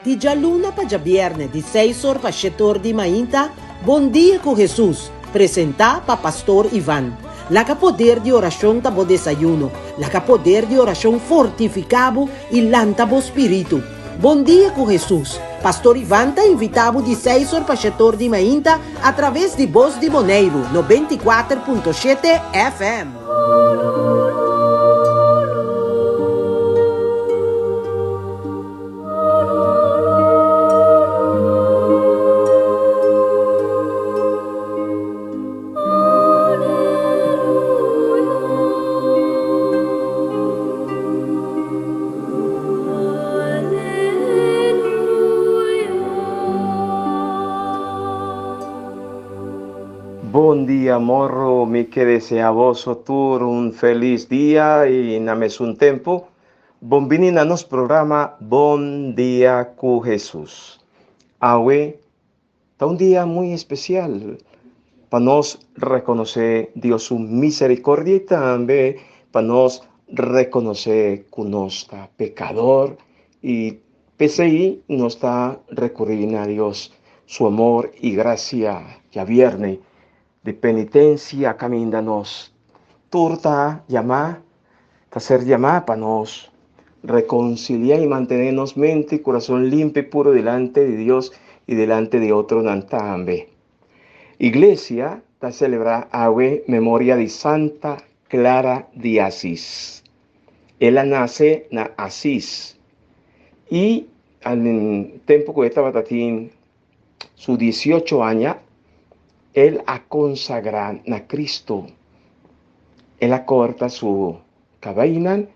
Di djaluna pa djabièrnè di seis or pa shete or di mainta, Bon Dia ku Hesus, presentá pa Pastor Ivan. Laga poder di orashon ta bo desayuno. Laga poder di orashon fortifiká bo i lanta bo spiritu. Bon Dia ku Hesus, Pastor Ivan ta invitá bo di seis or pa shete or di mainta atraves di Bos di Boneiru 94.7 FM. Bon dia morro, mi ke desea boso tur un felis dia y na mesun tempo bon bini na nos programa Bon Dia cu Jesus. Awe Ta un dia muy especial pa nos reconoce Dios su misericordia y tambe pa nos reconoce cu nos ta pecador y p'esey nos ta recurri na Dios su amor y gracia. Djabierne di penitencia caminda nos tur ta yama, ta ser yama pa nos reconcilia y mantene nos mente y curason limpio y puro delante di Dios y delante di otronan tambe. Iglesia ta celebra awe memoria di Santa Clara di Asis. El a nace na Asis y al tempo cu e tabata tin su 18 aña, el a consagra na Cristo. El a corta su cabeinan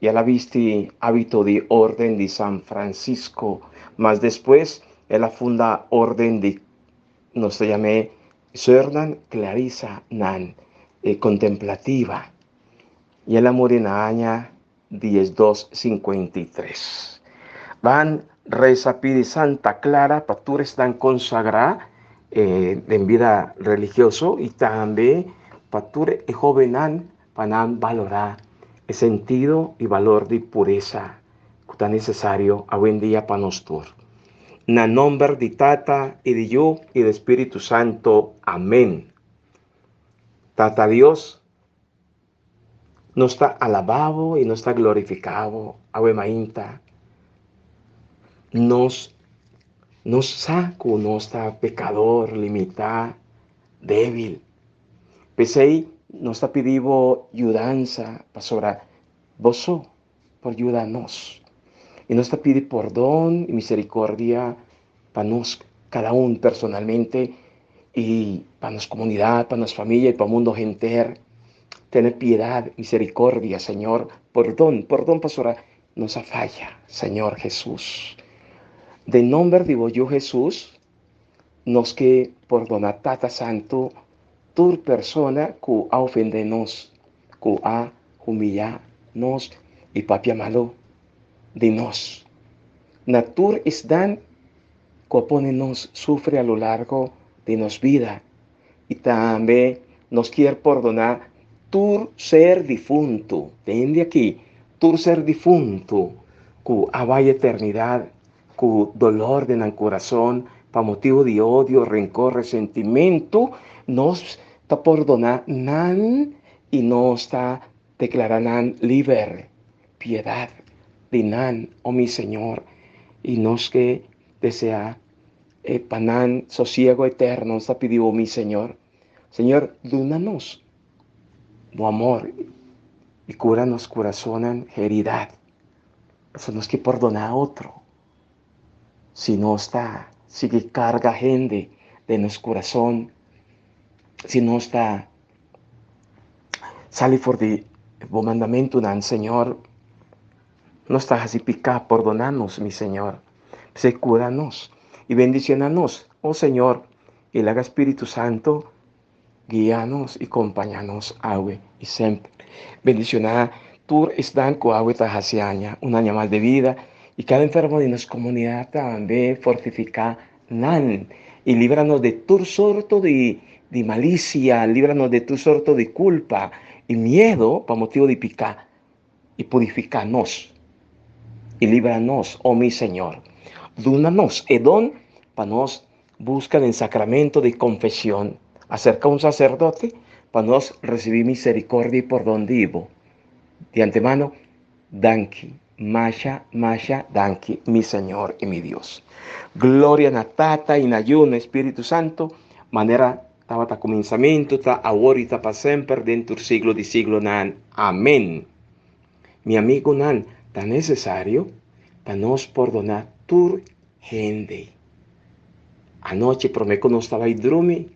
y el a bisti habito di Orden di San Francisco. Mas despues el a funda Orden di, nos ta yam'é Zuernan Clarisa nan Contemplativa. Y el a muri na aña 1253. Ban reza pidi Santa Clara pa tur esnan consagrá den bida religioso y tambe pa tur e hobennan pa nan balorá e sentido y balor di puresa cu ta necesario awendia pa nos tur. Na nomber di Tata y di Yu y di Spiritu Santo. Amen. Tata Dios, nos ta alabá bo y nos ta glorificá bo awe mainta. Nos nos sa cu nos ta pecador, limitá, débil. P'esei nos ta pidi bo yudansa pasobra bo so por yuda nos. I nos ta pidi pordon i misericordia pa nos cada un personalmente i pa nos comunidad, pa nos familia i pa mundo henter. Tene piedad, misericordia, Señor. Pordon, pordon pasobra nos a faya, Señor Jesus. Den nomber di bo Yu Jesus, nos ke pordona Tata Santu tur persona ku a ofende nos, ku a humiyá nos i papia malu di nos. Na tur esnan ku a pone nos sufri a lo largo di nos bida i tambe nos kier pordoná tur ser difuntu, tende aki, tur ser difuntu ku a bai eternidat ku dolor den nan kurason pa motibu di odio, renkor, resentimentu, nos ta pordoná nan i nos ta deklará nan liber. Piedat di nan, o mi Señor, i nos ke deseá pa nan sosiego eterno, nos ta pidi bo, mi Señor. Señor, duna nos bo amor i kura nos kurasonnan heridat. Pasobra nos ke pordoná otro. Si nos ta sigui karga hende den nos kurason, si nos ta sali for di bo mandamentunan, Señor, nos ta hasi piká. Pordoná nos, mi Señor. P'esei kura nos i bendishoná nos, o Señor, i laga Spiritu Santu Guia nos i kompañá nos awe i semper. Bendishoná tur esnan ku awe ta hasi aña, un aña mas di bida, i kada enfermo di nos komunidat tambe fortifiká nan i libra nos di tur sorto di di malisia, libra nos di tur sorto di kulpa i miedu pa motibu di piká i purifiká nos i libra nos, o mi Señor. Duna nos e don pa nos buska den sacramento di confesion. Acerca un sacerdote pa nos recibi misericordia y pordon di bo. Di antemano, danki, masha, masha danki, mi Señor y mi Dios. Gloria na Tata y na Yu, na Spiritu Santo, manera tabata cuminsamentu, ta awor y ta pa semper, den tur siglo di siglonan. Amen. Mi amigunan, ta necesario pa nos pordoná tur hende. Anochi promé ku nos ta bai drumi,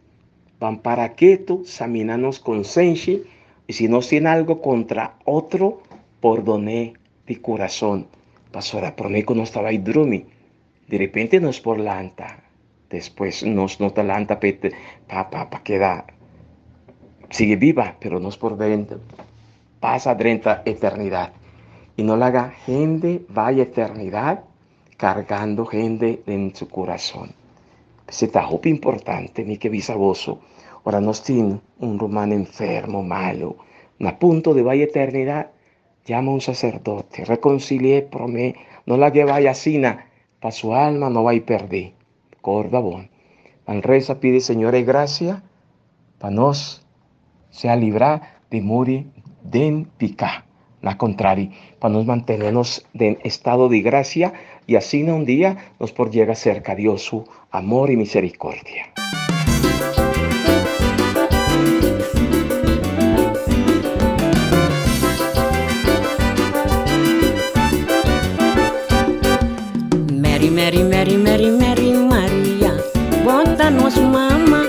ban para ketu, saminá nos konsenshi i si nos tin algu kontra otro, pordon'é di kurason. Pasobra promé ku nos ta bai drumi, di repente nos por lanta, despues nos no ta lanta pa pa keda sigui biba, pero nos por pasa drenta eternidat. I no laga hende bai eternidat cargando hende den su corazon. P'esei ta hopi importante mi ke bisa boso, ora nos tin un ruman enfermo, malo, na punto di bai eternidad, yama un sacerdote, reconcili'é promé, no lag'é bai asina, pa su alma no bai perdí. Corda bon, ban reza pidi Señor e gracia pa nos sea librá di muri den piká. Na kontrari, pa nos mantené nos den estado di grasia i asina un dia nos por yega serka Dios su amor i miserikordia. Mary, Mary, Mary, Mary, Mary, Maria, bo ta nos mama.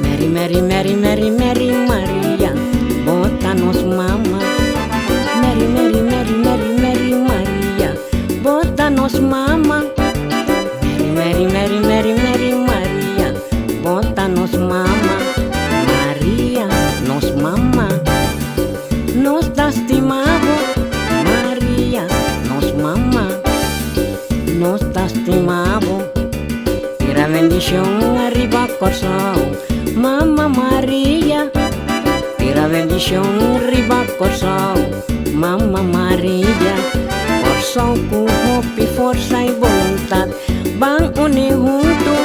Mary, Mary, Mary, Mary, Mary, Maria, bo ta nos mama. Mary, Mary, Mary, Mary, Mary, Maria, bo ta nos mama. Mary, Mary, Mary, Mary, Mary, Maria, bo ta nos mama. Maria, nos mama. Nos ta stima bo, Maria, nos mama. Nos ta stima bo. Tira bendishon ariba Kòrsou, Mama Maria. Tira bendishon riba Kòrsou, Mama Maria. Kòrsou ku hopi forsa i boluntat ban uni huntu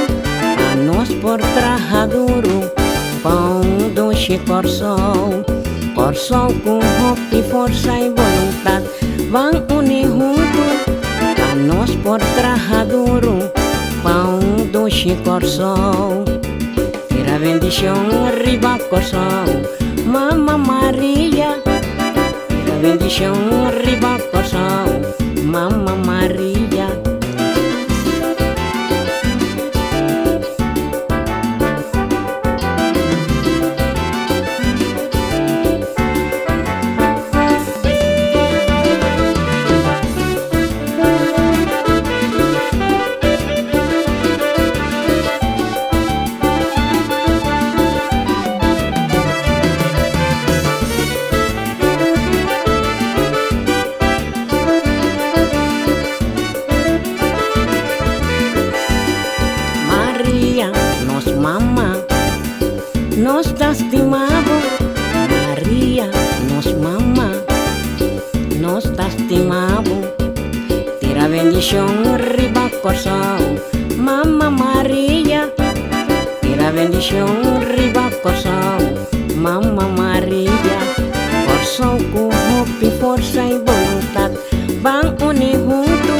pa nos por traha duru pa un dushi Kòrsou. Kòrsou ku hopi forsa i boluntat ban uni huntu pa nos por traha duru pa un dushi Kòrsou. Tira bendishon riba Kòrsou, Mama Maria. Tira bendishon riba Kòrsou, Mama Maria. Maria, nos mama, nos ta stima bo. Maria, nos mama, nos ta stima bo. Tira bendishon riba Kòrsou, Mama Maria. Tira bendishon riba Kòrsou, Mama Maria. Kòrsou ku hopi forsa i boluntat ban uni huntu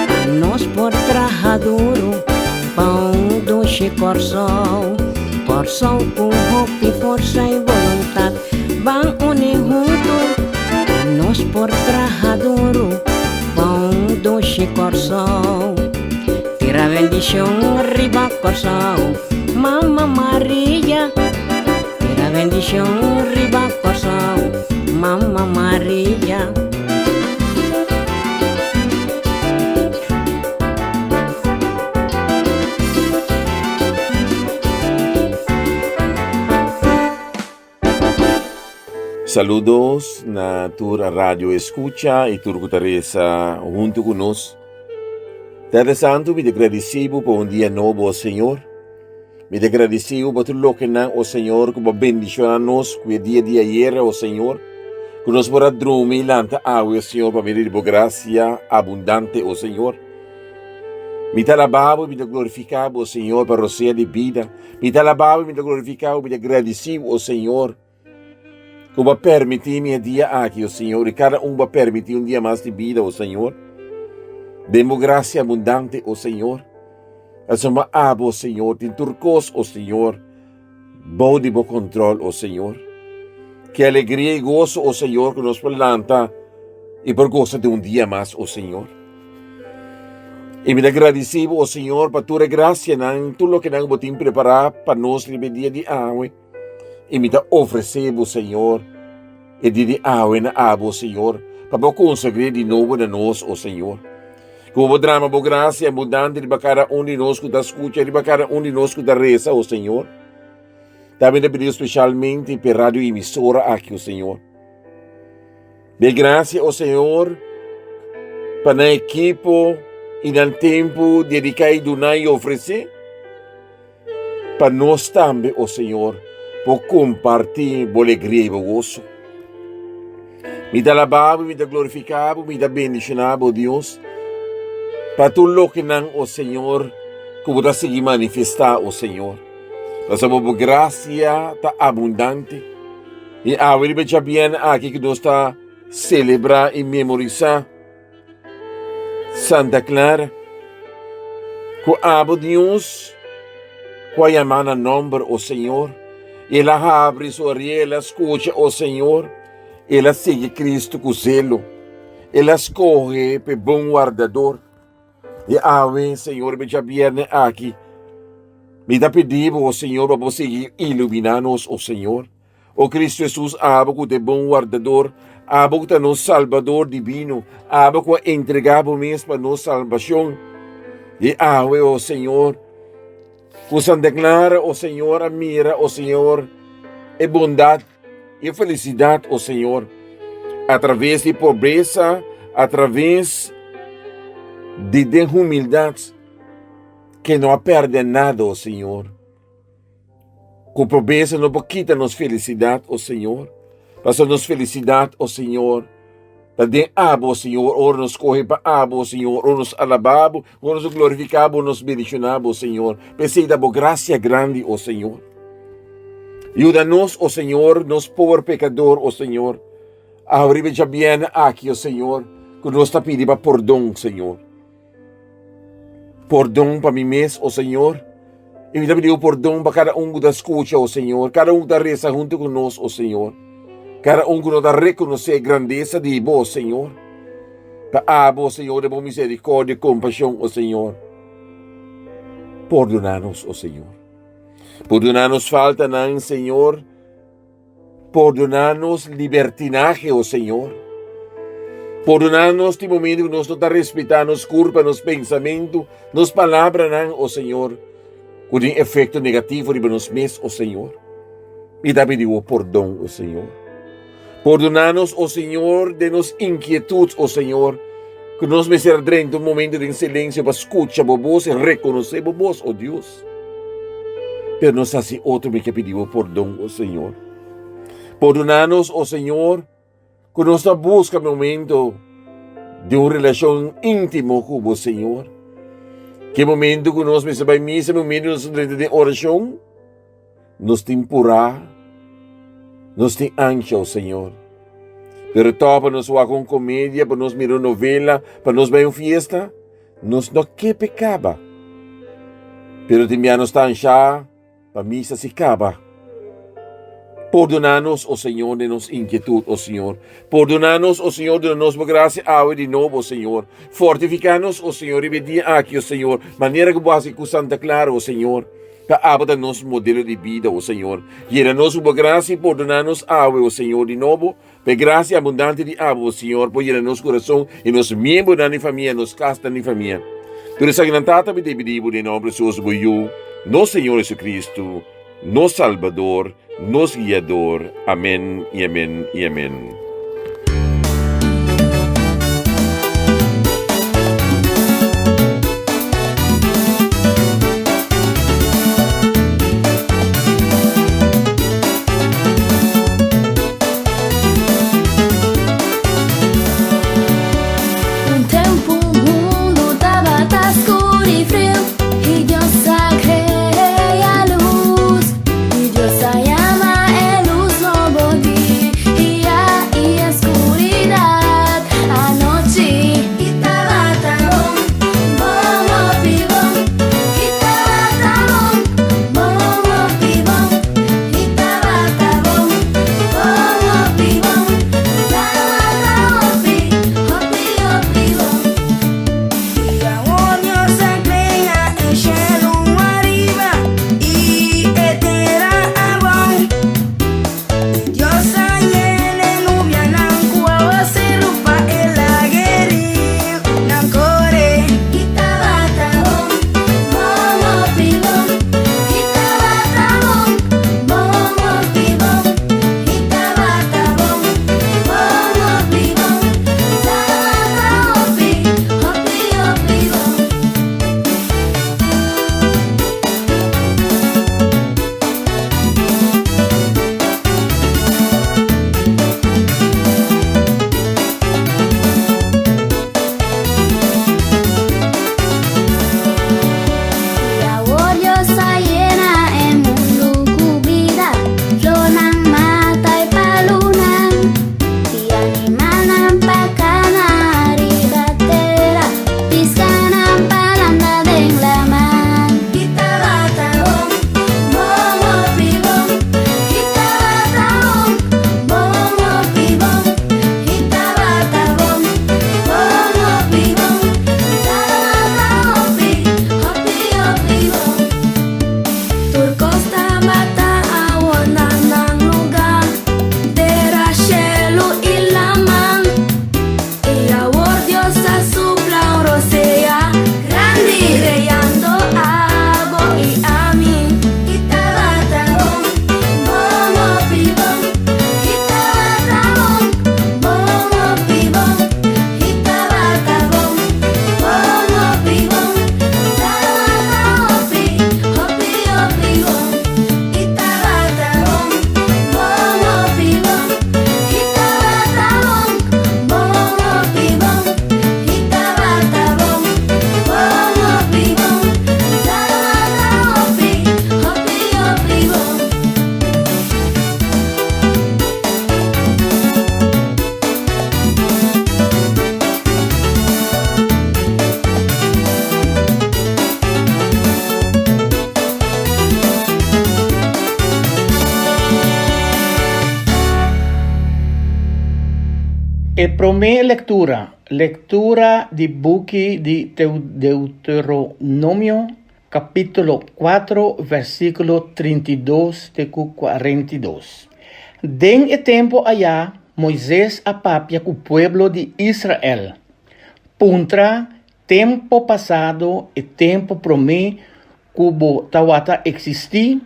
pa nos por traha duru pa un dushi Kòrsou. Kòrsou ku hopi forsa i boluntat ban uni huntu pa nos por traha duru pa un dushi Kòrsou. Tira bendishon riba Kòrsou, Mama Maria. Tira bendishon riba Kòrsou, Mama Maria. Saludos na tur radio escucha y tur cu ta reza hunto cu nos. Tata Santo, mi ta gradeci bo pa un dia nobo, o Señor. Mi ta gradeci bo pa tur lokenan, o Señor, cu bo a bendiciona nos cu e dia di ayera, o Señor. Cu nos por a drumi y lanta awe, o Señor, pa medio di bo gracia abundante, o Señor. Mi ta alabá bo i mi ta glorifiká bo, o Señor, pa rosea di bida. Mi ta alabá bo i mi ta glorifiká bo, mi ta gradisí bo, o Señor, ku bo a permití mi e dia aki, o Señor, i kada un bo a permití un dia mas di bida, o Señor. Den bo grasia abundante, o Señor. Pasobra abo, o Señor, tin tur kos, o Señor. Bou di bo control, o Señor. Ki alegria y goso, o Señor, cu nos por lanta y por goza di un dia mas, o Señor. Y mi ta gradici bo, o Señor, pa tur e gracianan, tur lokenan bo tin prepara pa nos riba e dia di awe. Y mi ta ofrece bo, Señor, e dia di awe na abo, Señor, pa bo consagr'é di nobo na nos, o Señor. Ku bo drama bo grasia abundante riba kada un di nos ku ta skucha, riba kada un di nos ku ta resa, o Señor. Tambe ta pidi spesialmente p'e radio emisora aki, o Señor. De grasia, o Señor, pa nan ekipo i nan tempu dediká i duna i ofresé. Pa nos tambe, o Señor, por comparti bo alegria y bo goso. Mi ta alaba bo, mi ta glorifica bo, mi ta bendiciona bo, Dios, pa tur lokenan, o Señor, cu bo ta sigui manifesta, o Señor. Pasobra bo gracia ta abundante. Y awe riba djabièrnè aki cu nos ta celebra y memorisa, Santa Clara, ku abo Dios ku a yama na nomber, o Señor, i el a habri su orea, el a skucha, o Señor, el a sigui Cristo ku zelo, el a skohe p'e bon wardador. I awe, Señor, riba djabierne aki, mi ta pidi bo, o Señor, pa bo sigui iluminá nos, o Señor. O Cristo Jesus, abo cu ta e bon wardador, abo cu ta nos Salbador divino, abo cu a entrega bo mes pa nos salbacion. I awe, o Señor, cu Santa Clara, o Señor, a mira, o Señor, e bondad i e felicidad, o Señor, a traves di pobresa, a traves di den humildad, ke no a perde nada, o Señor. Ku pobresa no por kita nos felisidat, o Señor. Pasobra nos felisidat, o Señor, ta den abo, o Señor, ora nos skohe pa abo, o Señor, ora nos alabá bo, ora nos glorifiká bo, nos bendishoná bo, Señor. P'esei ta bo grasia grandi, o Señor. Yuda nos, o Señor, nos pober pekador, o Señor. Awe riba e djabièrnè aki, o Señor, ku nos ta pidi pa pordon, Señor. Pordon pa mi mes, o Señor. I mi ta pidi bo pordon pa kada un ku ta skucha, o Señor, kada un ku ta resa huntu ku nos, o Señor. Kada un ku no ta rekonosé e grandesa di bo, o Señor. Pa abo, o Señor, den bo miserikordia i kompashon, o Señor, pordoná nos, o Señor. Pordoná nos faltanan, Señor. Pordoná nos libertinahe, o Señor. Pordoná nos tin momento ku nos no ta respetá nos kurpa, nos pensamentu, nos palabranan, o Señor, ku tin efekto negativo riba nos mes, o Señor. Mi ta pidi bo pordon, o Señor. Pordoná nos, o Señor, den nos inkietut, o Señor, ku nos mester a drenta un momento den silensio pa skucha bo bos i rekonosé bo bos, o Dios. Pero nos hasi otro, mi ke pidi bo pordon, o Señor. Pordoná nos, o Señor, ku nos ta buska momento di un relashon íntimo ku bo, Señor. Ke momento ku nos mester bai misa, momento nos ta drenta den orashon, nos tin purá, nos tin ansha, o Señor. Pero tòg pa nos wak un komedia, pa nos mira un novela, pa nos bai un fiesta, Nos no ke p'e kaba, pero tin bia nos ta anshá pa misa si kaba. Pordoná nos, o Señor, den nos inkietut, o Señor. Pordoná nos, o Señor, duna nos bo grasia awe di nobo, o Señor. Fortifiká nos, o Señor, riba e dia aki, o Señor, manera ku bo hasi ku Santa Clara, o Señor. Pa abo ta nos modelo di bida, o Señor. Yena nos ku bo grasia i pordoná nos awe, o Señor, di nobo. P'e grasia abundante di abo, Señor, por yena nos kurason i nos miembronan di famia, nos kasnan di famia. Tur esakinan, Tata, mi ta pidi bo den nomber precioso bo Yu, nos Señor Jesucristo, nos Salbador, nos Guiador. Amen i amen i amen. Un tempu mundu tabata skur i. E promé lektura, Lektura di buki di Deuteronomio, kapítulo 4, versíkulo 32 te ku 42. Den e tempu ayá Moises a papia ku pueblo di Israel, Puntra tempu pasado, e tempu promé ku bo tawata eksistí,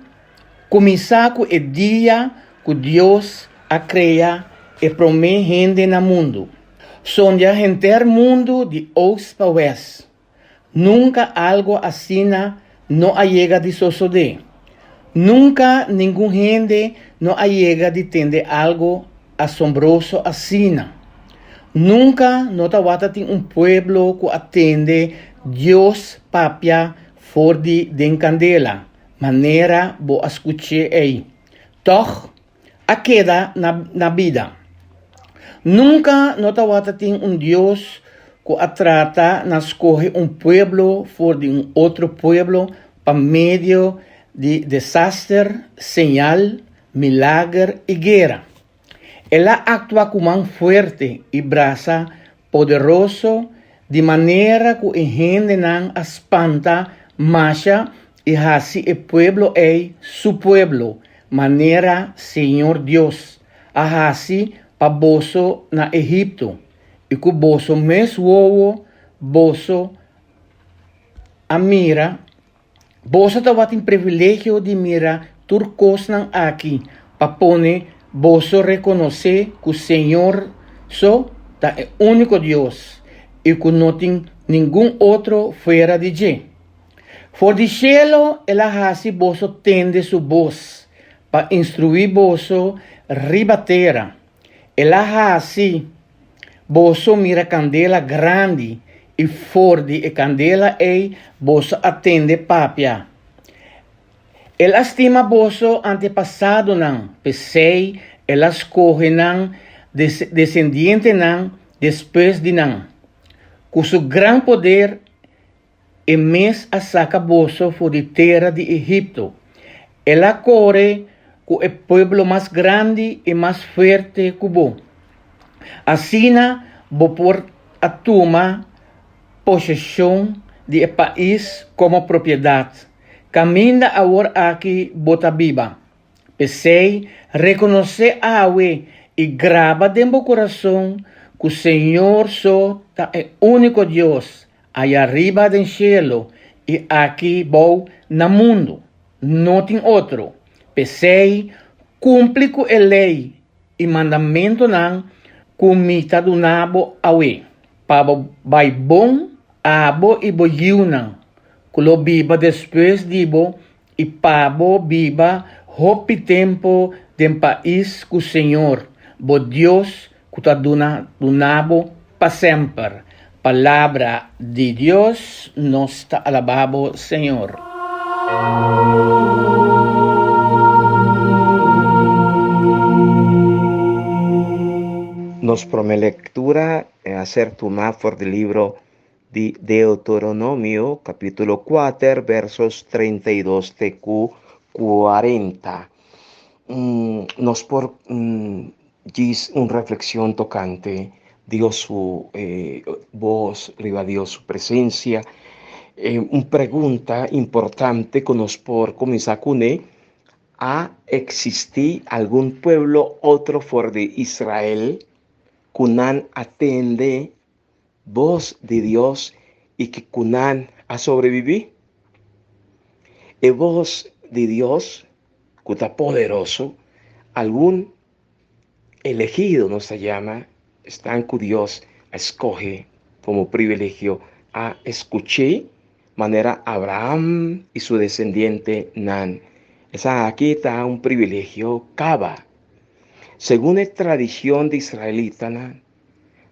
kuminsá ku e dia ku Dios a krea e promé hende na mundu. Sondia henter mundu di oost pa west. Nunka algu asina no a yega di sosodé. Nunka ningun hende no a yega di tende algu asombroso asina. Nunka no tawata tin un pueblo ku a tende Dios papia for di den kandela, manera bo a skuch'é ei. Tòg, a keda na bida. Nunka no tawata tin un Dios ku a trata na skohe un pueblo for di un otro pueblo pa medio di desaster, señal, milager i guera. El a aktua ku man fuerte i brasa poderoso di manera ku e hendenan a spanta masha i hasi e pueblo ei su pueblo, manera Señor Dios a hasi pa boso na Egipto, i ku boso mes wowo boso a mira. Boso tabatin privilegio di mira tur kosnan aki pa pone boso rekonosé ku Señor so ta e úniko Dios i ku no tin ningun otro fuera di dje. For di shelu el a hasi boso tende su bos pa instruí boso riba tera. El a hasi boso mira kandela grandi i for di e kandela ei boso a tende papia. El a stima boso antepasadonan, p'esei el a skohe nan desendientenan despues di nan. Ku su gran poder E mes a saka boso for di tera di Egipto. El a kore ku e pueblo mas grandi i mas fuerte ku bo. Asina bo por a tuma poseshon di e pais komo propiedat, kaminda awor aki bo ta biba. P'esei, rekonosé awe i graba den bo kurason ku Señor so ta e úniko Dios Aya riba den shelu i aki bou na mundu, no tin otro. P'esei, kumpli ku e lei i mandamentunan ku mi ta duna bo awe, pa bo bai bon, abo i bo yiunan ku lo biba despues di bo i pa bo biba hopi tempu den pais ku Señor, bo Dios, ku ta duna duna bo pa semper. Palabra di Dios, nos ta alabá bo, Señor. Nos promé lektura a ser tumá for di libro di Deuteronomio capítulo 4 versos 32 te cu 40. Mm, nos por mm, djis un reflexión tocante Dios su eh, voz, riba Dios su presencia. Eh, un pregunta importante que nos por comenzar con él, ¿ha existi algún pueblo otro fuera de Israel ku nan a tende Bos di Dios i ki ku nan a sobrebibí? E bos di Dios ku ta poderoso, algun elegido nos ta yama, esnan ku Dios a skohe komo privilegio a skuch'é, manera Abraham i su desendientenan. Esaki ta un privilegio kaba. Segun e tradishon di israelitanan,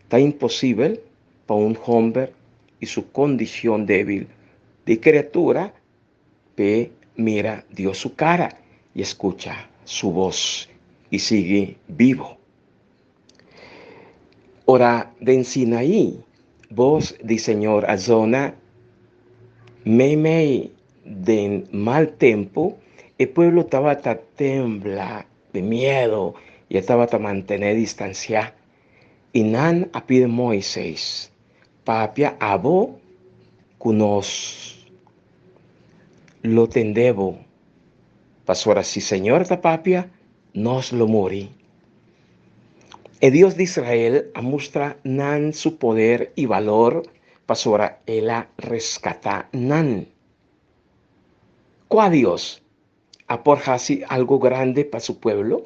Ta imposibel pa un homber i su kondishon débil di kriatura p'e mira Dios su kara i skucha su bos i sigui bibu. Ora den Sinaí bos di Señor a zona meimei den mal tempu, e pueblo tabata tembla di miedu i e tabata mantené distansiá. I nan a pidi Moises, Papia abo ku nos lo tende bo, pasobra si Señor ta papia, nos lo muri. E Dios di Israel a mustra nan su poder i balor pasobra el a reskatá nan. Kua Dios a por hasi algu grandi pa su pueblo?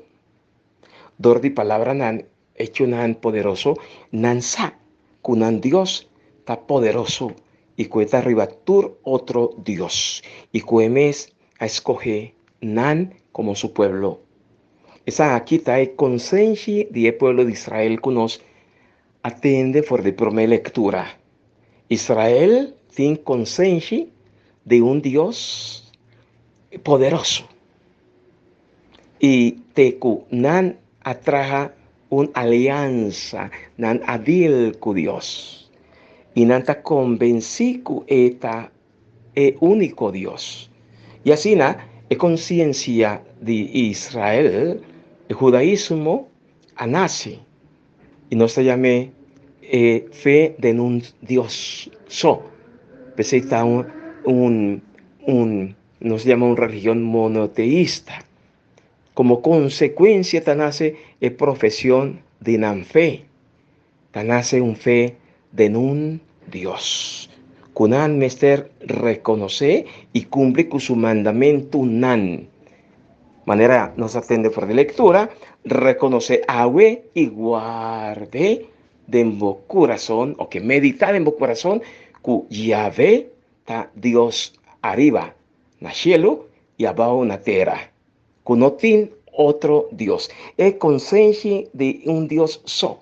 Dor di palabranan echonan poderoso, nan sa ku nan Dios ta poderoso i ku e ta riba tur otro dios i ku e mes a skohe nan komo su pueblo. Esaki ta e konsenshi di e pueblo di Israel ku nos a tende for di promé lektura. Israel tin konsenshi di un Dios poderoso i te ku nan a traha un aliansa, nan a deal ku Dios i nan ta konvensí ku e ta e úniko Dios. I asina e konsiensia di Israel, e hudaismo, a nase. I nos ta yam'é e fe den un Dios so. P'esei ta un, un, un, nos yama un religion monoteista. Komo konsekuensia ta nase e profesion di nan fe. Ta nase un fe den un Dios, ku nan mester rekonosé i kumpli ku su mandamentunan. Manera nos a tende for di lektura, rekonosé awe i guard'é den bo kurason, oke, meditá den bo kurason ku Yahvé ta Dios ariba na shelu i abou na tera. Ku no tin otro Dios. E konsenshi di un Dios so.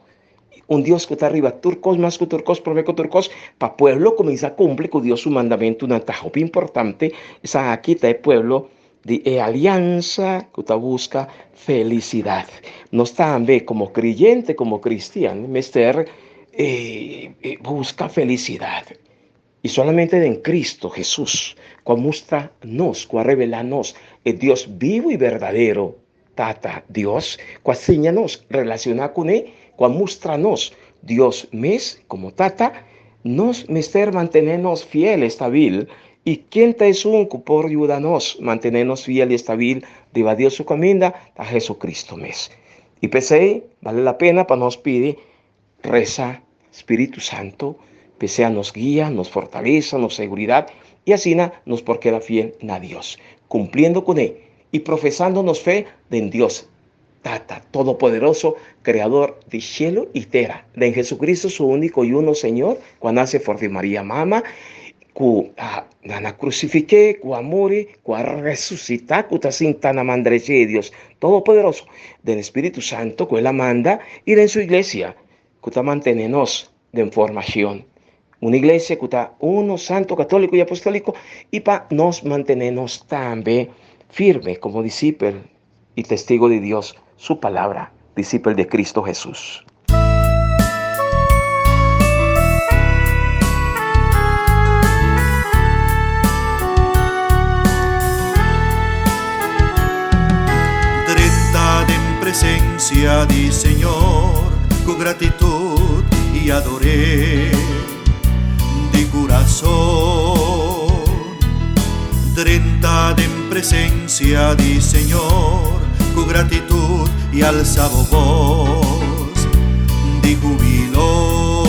Un Dios ku ta riba tur kos, mas ku tur kos, promé ku tur kos, pa pueblo kuminsá kumpli ku Dios su mandamentunan ta hopi importante. Esaki ta e pueblo di e aliansa ku ta buska felisidat. Nos tambe komo kreyente, komo kristian, mester buska felisidat. I solamente den Cristo Jesus, cu a mustra nos, cu a revela nos e Dios bibu i berdadero, Tata Dios, cu a siña nos relaciona cune, cu a mustra nos Dios mes como Tata, nos mester mantene nos fiel, estabil. I ken ta esun cu por yuda nos mantene nos fiel i estabil riba Dios su caminda? Ta Jesucristo mes. I p'esey bale la pena pa nos pidi Resa, Spiritu Santo, p'esei a nos guia, nos fortalesa, nos seguridad, i asina nos por keda fiel na Dios, cumpliendo cuné i profesando nos fe den Dios, Tata Todopoderoso, Creador di cielo i tera, den Jesucristo su unico i uno Señor, cu a nace for di Maria Mama, cu a nan a crucifiqué, cu a muri, cu a resucitá, cu ta sinta na man drechi di Dios Todopoderoso, den Spiritu Santo cu El a manda i den Su Iglesia cu ta mantene nos den formacion. Un Iglesia cu ta uno, santo, catolico i apostolico i pa nos mantene nos tambe firme como disipel i testigo di Dios Su Palabra, disipel di Cristo Jesus. Drenta den presencia di Señor cu gratitud y ador'é di curason. Drenta den presencia di Señor cu gratitud y alza bo voz di jubilo.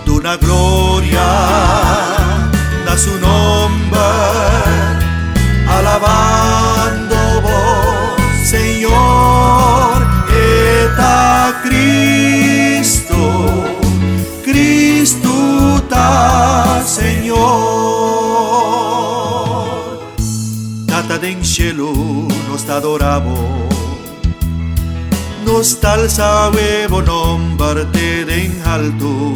Duna gloria na su nomber, alabando bo Señor. E ta Cristo, Cristo ta Señor. Tata den cielo nos ta adora bo, nos ta alza bo nomber te den alto.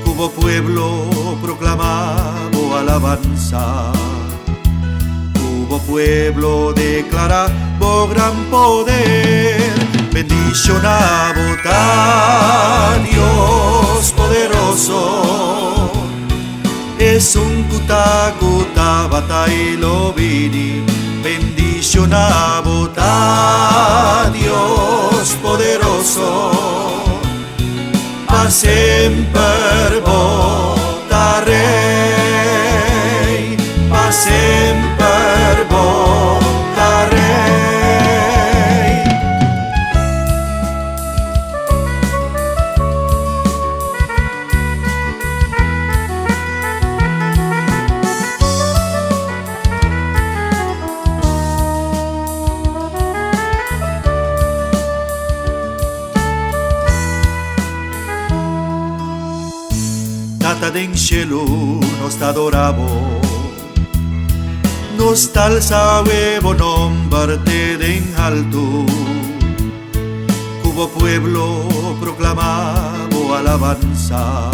Cu bo pueblo proclama bo alabanza, cu bo pueblo declara bo gran poder. Bendiciona bo ta Dios poderoso, esun cu ta, cu tabata y lo bini. Bendiciona. Bendiciona bo ta Dios poderoso Pa semper bo ta Rey Pa semper bo ta Rey. Tata den shelu nos ta adora bo Nos ta alsa bo nomber te den haltu Ku bo pueblo proklama bo alabansa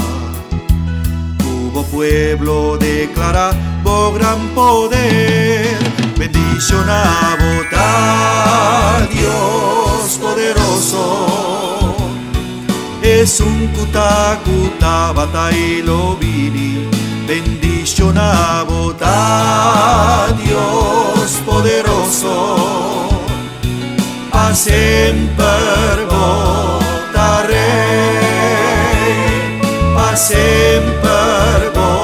Ku bo pueblo deklara bo gran poder Bendiciona bo ta Dios poderoso Esun ku ta ku tabata i lo bini Bendiciona bo ta Dios poderoso Pa semper bo ta Rey Pa semper bo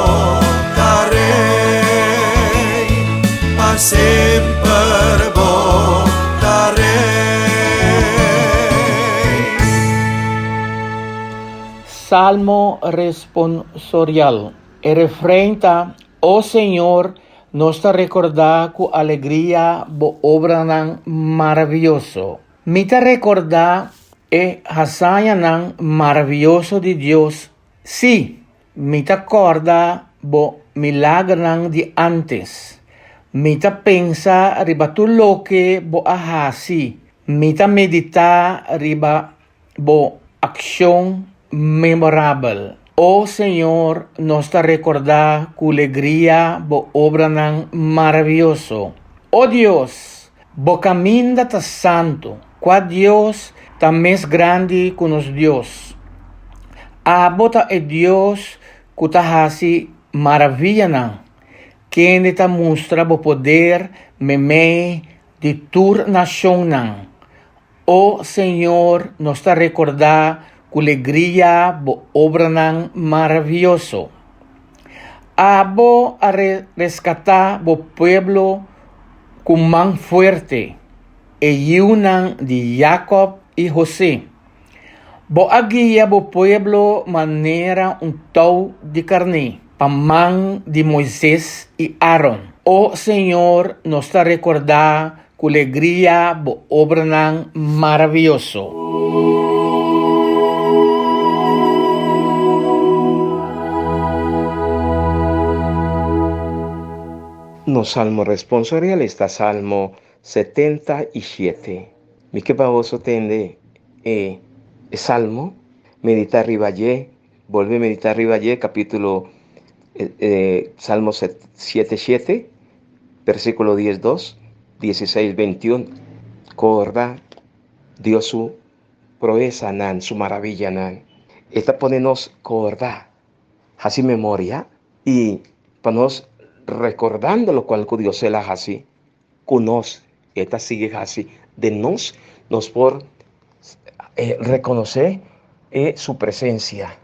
ta Rey Pa semper bo ta Rey. Salmo responsorial. E refrein ta, O Señor, nos ta rekordá ku alegria bo obranan maravioso. Mi ta rekordá e hazañanan maravioso di Dios, sí, mi ta kòrda bo milagernan di ántes. Mi ta pensa riba tur loke bo a hasi, mi ta meditá riba Bo akshon memorabel. O Señor, nos ta rekordá ku legria bo obranan maravioso. O Dios, bo kaminda ta santu. Kua Dios ta mes grandi ku nos Dios? Abo ta e Dios ku ta hasi maravianan, kende ta mustra bo poder meimei di tur nashonnan. O Señor, nos ta rekordá ku legria bo obranan maravioso. Abo a reskatá bo pueblo ku man fuerte, e yiunan di Jakòb i Hosé. Bo a guia bo pueblo manera un tou di karné pa man di Moises i Aron. O Señor, nos ta rekordá ku legria bo obranan maravioso. Nos salmo responsorial esta Salmo 77. Mi ke pa boso tende e salmo, medita riba dje, bolbe medita riba dje, capítulo Salmo siete shete, versículo dies dos, dieseis beintiun, Corda Dios su proesanan, su maravillanan. E ta pone nos corda, haci memoria y pa nos recordando locual cu Dios el a haci ku nos, e ta sigui hasi den nos, nos por rekonosé e su presensia,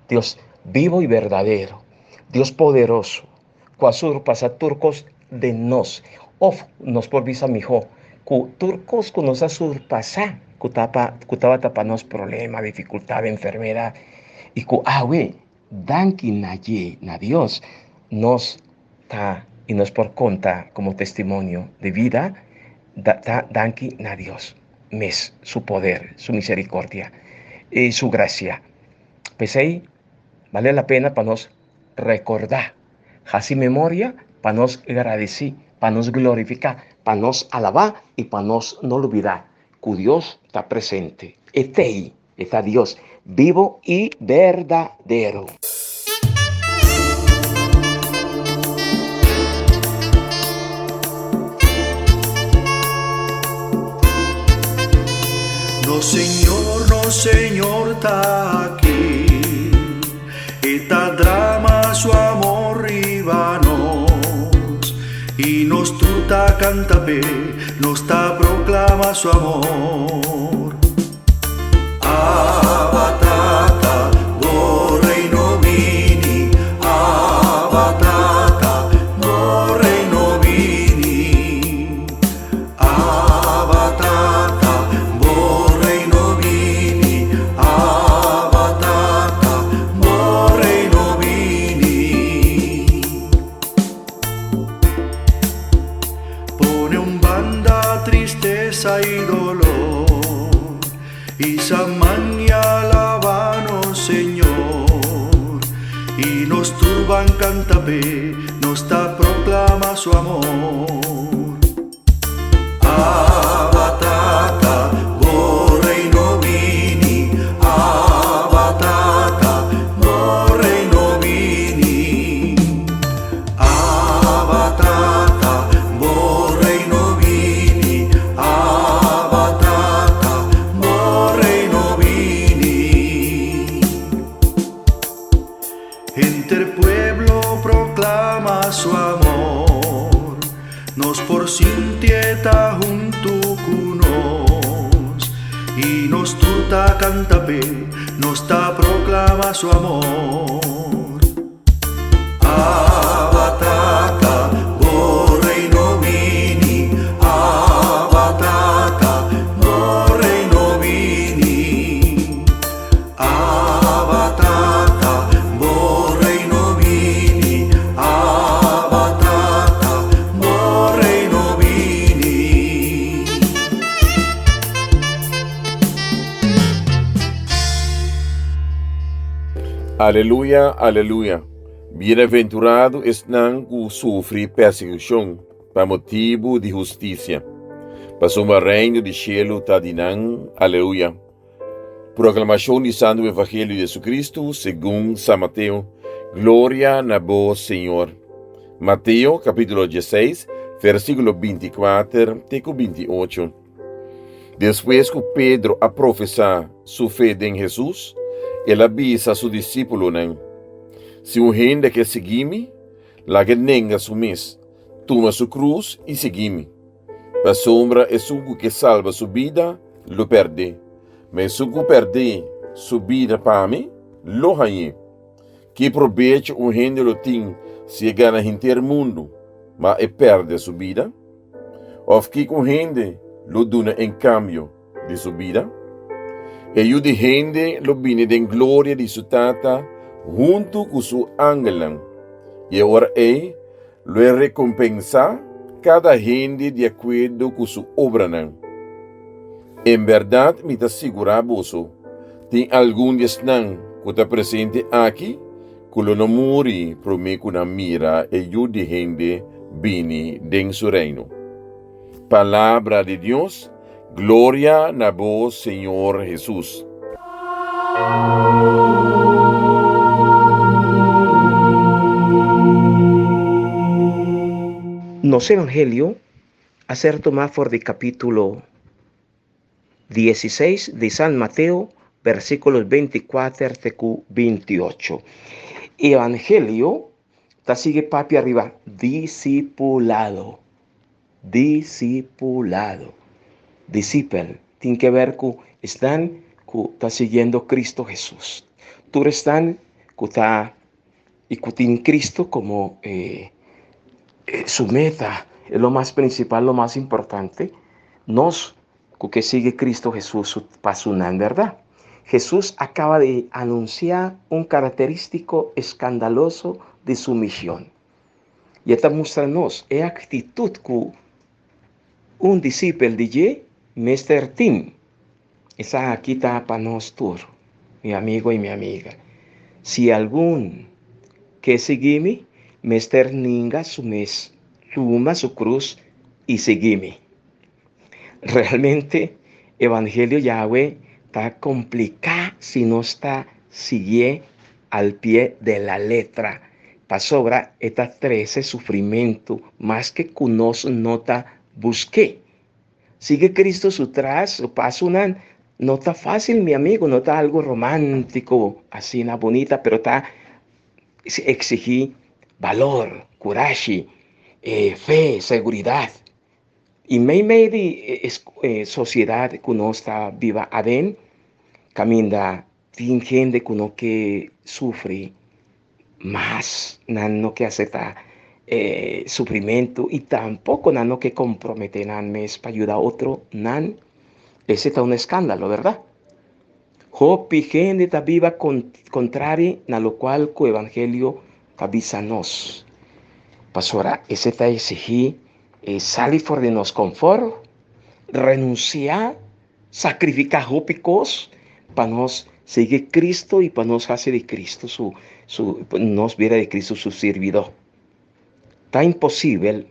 Dios bibo i berdadero, Dios poderoso, ku a surpasá tur kos den nos. Òf nos por bisa mihó, ku tur kos ku nos a surpasá, ku ta ku tabata pa nos problema, difikultat, enfermedat, i ku awe Danki na dje, na Dios, nos ta i nos por konta komo testimonio di bida, ta danki na Dios mes, su poder, su misericordia i su gracia. P'esei bale la pena pa nos rekordá, hasi memoria pa nos gradisí, pa nos glorifiká, pa nos alabá i pa nos no lubidá ku Dios ta presente. E t'ei. E ta Dios bibo i berdadero. Nos Señor, nos Señor ta aki, E ta drama su amor riba nos, i nos tur ta. ta kanta p'e, nos ta proklama su amor. Abba Tata, bo reino bini, Abba Tata, bo reino bini. Abba Tata, bo reino bini, Abba Tata, bo reino bini. Pone un banda tristesa i dolor, Hisa man i alaba nos Señor. I nos tur ban canta p'e, nos ta proclama su amor. Abba Tata, bo reino bini, Abba Tata, bo reino bini. Abba Tata, bo reino bini, Abba Tata, bo reino bini. Henter pueblo proclama su amor, nos por sintié ta huntu cu nos, y nos tur ta canta p'e, nos ta proclama su amor. Abba Tata, bo reino bini, Abba Tata, bo reino bini. Abba Tata, bo reino bini, Abba Tata, bo reino bini. Aleluya, aleluya. Bienaventurado esnan ku sufri persekushon pa motibu di hustisia, pasobra reino di shelu ta di nan. Aleluya. Proklamashon di Santu Evangelio di Jesucristo segun San Mateo. Gloria na bo, Señor. Mateo kapítulo dieseis, versíkulo bintikuater te ku bintiocho. Despues ku Pedro a profesá su fe den Hesus, el a bisa su disípulonan, Si un hende ke sigui mi, laga e nenga su mes, tuma su krus i sigui mi. Pasobra esun ku ke salba su bida, lo pèrd'é, ma esun ku pèrd'é su bida pa mi, lo hañ'é. Ki probecho un hende lo tin si e gana henter mundu, ma e pèrdè su bida? Òf kiko un hende lo duna en kambio di su bida? E Yu di hende lo bini den gloria di su Tata huntu ku su angelnan, i e ora ei lo e rekompensá kada hende di akuerdo ku su obranan. En bèrdat mi ta sigurá boso, tin algun di esnan ku ta presente aki ku lo no muri promé ku nan mira e Yu di hende bini den su Reino. Palabra di Dios, Gloria na bo, Señor Hesus. Nos Evangelio a ser tumá for di capítulo 16 di San Mateo, versículos 24 te ku 28. Evangelio ta sigui papia riba discipulado. Discipulado. Discipel tin ke ber ku esnan ku ta siguiendo Cristo Jesus. Tur esnan ku ta i ku tin Cristo komo su meta, e lo mas principal, lo mas importante, nos ku ke sigui Cristo Jesus su pasonan, bèrdat? Jesus a kaba di anunsiá un karakterístiko eskandaloso di su mishon. I e ta mustra nos e aktitut ku un disipel di dje mester tin. Esaki ta pa nos tur, mi amigo i mi amiga. Si algun ke sigui mi, mester ninga su mes, tuma su krus i sigui mi. Realmente, evangelio Yahweh ta kompliká si nos ta siguié al pie de la letra, pasobra e ta trese sufrimentu maske ku nos no ta busk'é. Sigui Cristo su tras, su pasonan, no ta fácil, mi amigo, no ta algo romántico, asina bunita, pero ta exigí balor, curashi, fe, seguridad. I meimei di e sosiedat ku nos ta biba aden, kaminda tin hende ku no ke sufri mas, nan no ke aseptá e sufrimentu i tampoko nan no ke komprometé nan mes pa yuda otronan, esei ta un eskándalo, bèrdat? Hopi hende ta biba kontrari na lokual ku evangelio ta bisa nos. Pasobra esei ta eksigí e sali for di nos konfòrt, renunsiá, sakrifiká hopi kos pa nos sigui Cristo i pa nos hasi di Cristo su su nos bira di Cristo su sirbidó. Ta imposibel.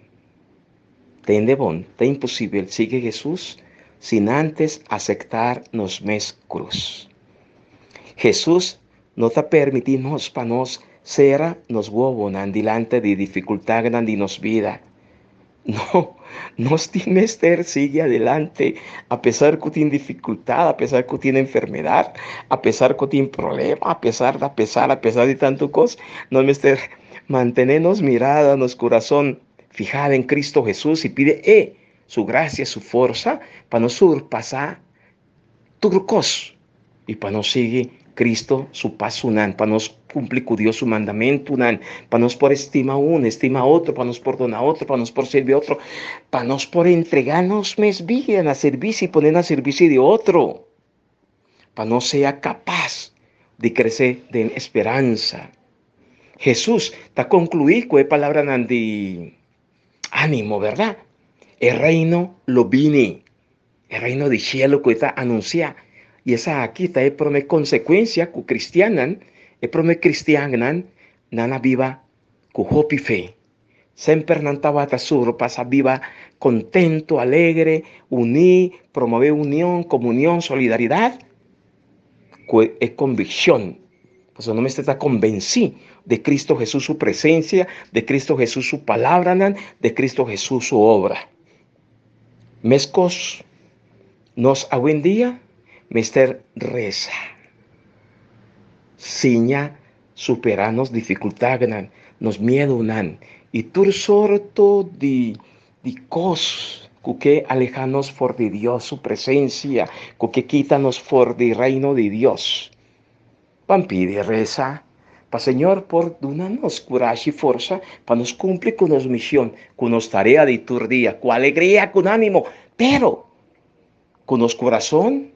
Tende bon, ta imposibel sigui Hesus sin antes aceptar nos mes cruz. Hesus no ta permiti nos pa nos cera nos wowonan dilante di dificultadnan di nos bida. No, nos tin mester sigui adelante a pesar cu tin dificultad, a pesar cu tin enfermedad, a pesar cu tin problema, a pesar, a pesar, a pesar di tanto cos, nos mester mantene nos mirada, nos curazon Fihá den Cristo Hesus i pide E Su grasia, Su forsa pa nos surpasá tur kos i pa nos sigui Cristo Su pasonan, pa nos kumpli ku Dios Su mandamentunan, pa nos por estima un, estima otro, pa nos pordoná otro, pa nos por sirbi otro, pa nos por entregá nos mes bida na sirbishi i pone na sirbishi di otro, pa nos sea kapas di krese den speransa. Hesus ta konkluí ku e palabranan di ánimo, bèrdat? E Reino lo bini, e Reino di shelu ku e ta anunsiá. I esaki ta e promé konsekuensia ku kristiannan, e promé kristiannan, nan a biba ku hopi fe. Semper nan tabata suru pasa biba kontentu, alegre, uní, promové union, komunion, solidaridat, ku e konvikshon. Pasobra no mester ta konbensí di Kristu Hesus su presensia, di Kristu Hesus su palabranan, di Kristu Hesus su obra. Meskos nos awendia mester resa, siña Superá nos difikultatnan, nos miedunan i tur sorto di di kos ku ke alehá nos for di Dios su presensia, ku ke kita nos for di Reino di Dios. Ban pidi resa pa Señor por duna nos kurashi i forsa pa nos kumpli ku nos mishon, ku nos tarea di tur dia, ku alegria, ku ánimo, pero ku nos kurason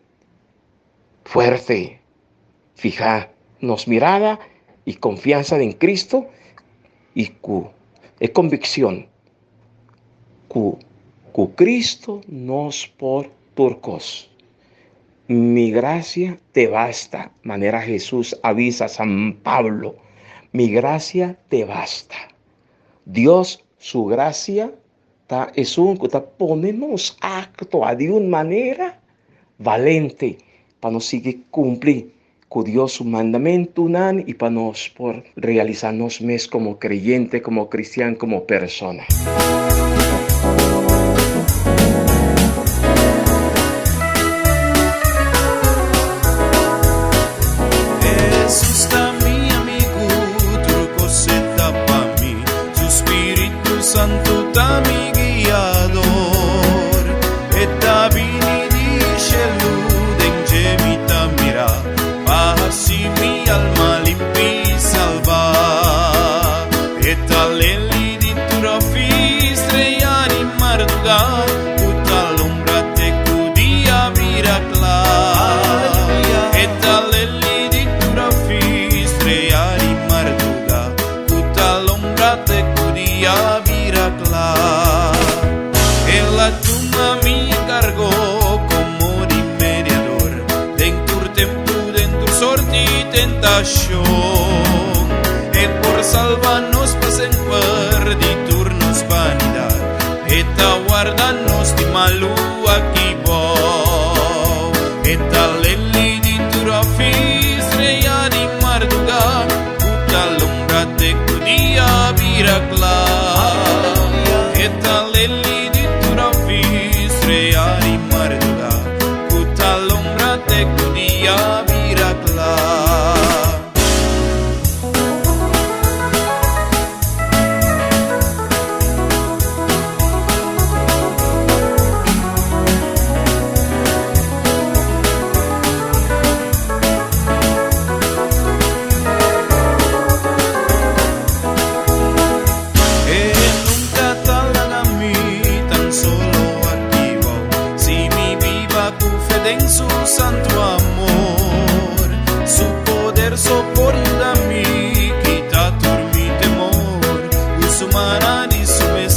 fuerte. Fihá nos mirada i konfiansa den Kristu i ku e konvikshon ku ku Kristu nos por tur kos. Mi grasia te basta, manera Hesus a bisa San Pablo, Mi grasia te basta. Dios su grasia ta esun ku ta pone nos aktua di un manera valente pa nos sigui kumpli ku Dios su mandamentunan i pa nos por realisá nos mes komo kreyente, komo kristian, komo persona. Hesus ta mi amigu, tur kos e ta pa mi, su spiritu santu ta mi guiador. E ta bini di shelu, den dje mi ta mira, pa hasi mi alma limpi i salba. E ta leli di tur ofi, strea di marduga, ku ta lombra te ku dia bira kla. E ta leli di tur ofi, strea di marduga, ku ta lombra te ku dia bira kla. El a tuma mi enkargo komo di mediador den tur tempu, den tur sorti tentashon. E por salba nos pa semper di tur nos banidat. E ta warda nos di malu aki bou. E ta leli di tur ofi, strea di marduga, ku ta lombra te ku dia bira kla. E ta leli di tur ofi, strea di marduga, ku ta lombra te ku dia bira kla.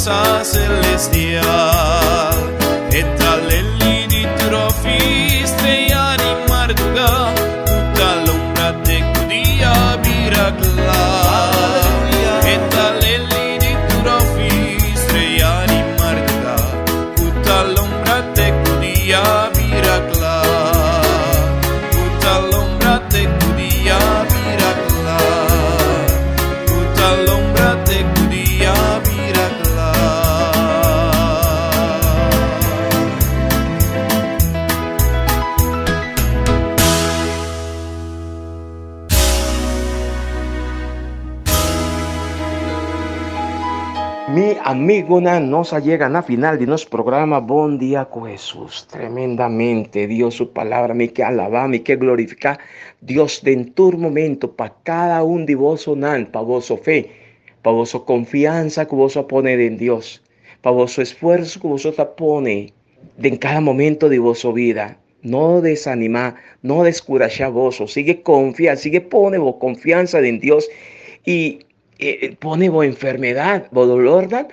kasa selestial. E ta leli di tur òfis, strea di mardugá, ku ta lombra te ku dia bira kla. E ta leli di tur òfis, strea di mardugá, ku ta lombra te ku dia bira kla. Ku ta lombra te ku dia bira kla. Ku ta lombra te ku dia bira kla. Mi amigonan, nos a yega na final di nos programa Bon Dia ku Hesus. Tremendamente Dios su palabra mi ke alabá, mi ke glorifiká Dios den tur momento pa kada un di bosonan, pa boso fe, pa boso konfiansa ku boso a pone den Dios, pa boso esfuerso ku boso ta pone den kada momento di boso bida. No desanimá, no deskurashá boso, sigui konfia, sigui pone bo konfiansa den Dios i pone bo enfermedat, bo dolornan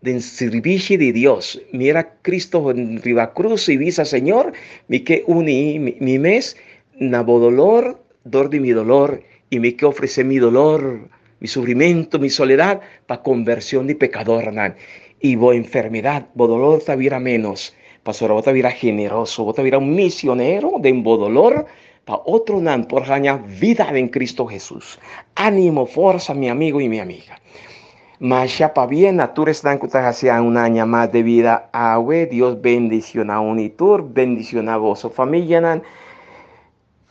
den sirbishi di Dios. Mira Cristo riba cruz i bisa, Señor, mi ke uni mi mes na bo dolor dor di mi dolor i mi ke ofresé mi dolor, mi sufrimentu, mi soledat pa konversion di pekadornan. I bo enfermedat, bo dolor ta bira ménos, pasobra bo ta bira generoso, bo ta bira un misionero den bo dolor pa otronan por haña vida den Cristo Hesus. Ánimo, forsa mi amigo i mi amiga. Masha pabien na tur esnan ku ta hasi un aña mas de vida awe. Dios bendiciona un i tur, bendiciona boso famianan.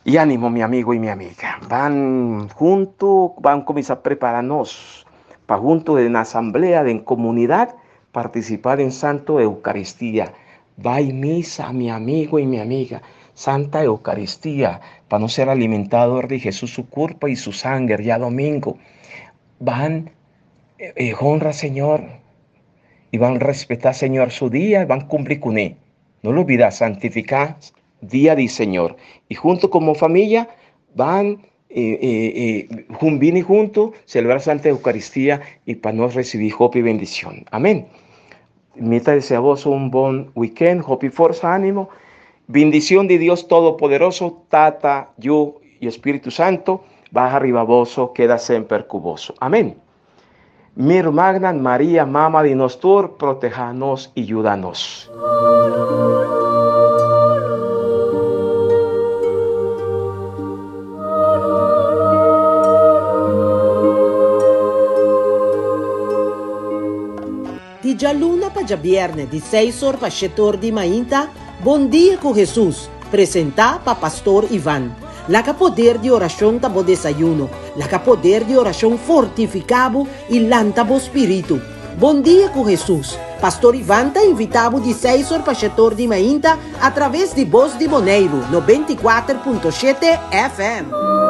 I ánimo mi amigo i mi amiga. Ban huntu, ban kuminsá prepara nos pa huntu den asamblea, den komunidat, partisipá den Santo Eukaristia. Bai misa mi amigo i mi amiga, Santa Eukaristia, pa nos ser alimentá dor di Hesus su kurpo i su sanger djadomingo. Ban honra Señor i ban respetá Señor su dia i ban kumpli kuné. No lubidá santifiká dia di Señor i huntu komo familia ban bini huntu selebrá Santa Eukaristia i pa nos risibí hopi bendishon. Amen. Mi ta desea boso un bon weekend, hopi forsa, ánimo. Bendicion di Dios Todopoderoso, Tata, Yu i Espíritu Santo, baha riba boso, keda semper ku boso. Amen. Mi rumannan, Maria, Mama di nos tur, proteha nos i yuda nos. Di djaluna pa djabièrnè di seis or pa shete or di mainta, Bon Dia ku Hesus, presentá pa Pastor Ivan. Laga poder di orashon ta bo desayuno, laga poder di orashon fortifiká bo i lanta bo spiritu. Bon Dia ku Hesus, Pastor Ivan ta invitá bo di seis or pa shete or di mainta atraves di Bos di Boneiru, 94.7 FM.